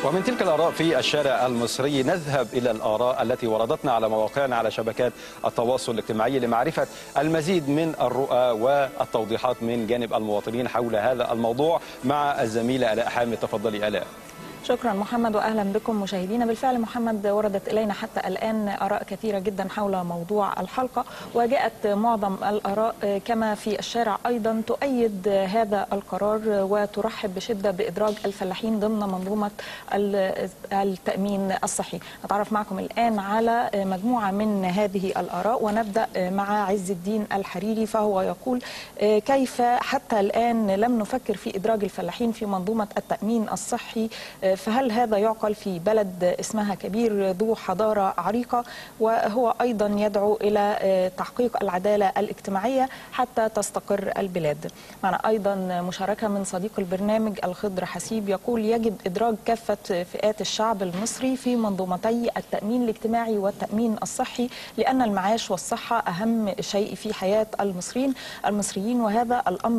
ومن تلك الآراء في الشارع المصري نذهب إلى الآراء التي وردتنا على مواقعنا على شبكات التواصل الاجتماعي لمعرفة المزيد من الرؤى والتوضيحات من جانب المواطنين حول هذا الموضوع مع الزميلة آلاء حامد. تفضلي آلاء. شكرا محمد واهلا بكم مشاهدينا. بالفعل محمد وردت الينا حتى الان اراء كثيره جدا حول موضوع الحلقه، وجاءت معظم الاراء كما في الشارع ايضا تؤيد هذا القرار وترحب بشده بادراج الفلاحين ضمن منظومه التامين الصحي. نتعرف معكم الان على مجموعه من هذه الاراء، ونبدا مع عز الدين الحريري، فهو يقول: كيف حتى الان لم نفكر في ادراج الفلاحين في منظومه التامين الصحي؟ فهل هذا يعقل في بلد اسمها كبير ذو حضارة عريقة؟ وهو أيضا يدعو إلى تحقيق العدالة الاجتماعية حتى تستقر البلاد. معنا أيضا مشاركة من صديق البرنامج الخضر حسيب، يقول: يجب إدراج كافة فئات الشعب المصري في منظومتي التأمين الاجتماعي والتأمين الصحي، لأن المعاش والصحة أهم شيء في حياة المصريين، وهذا الأمر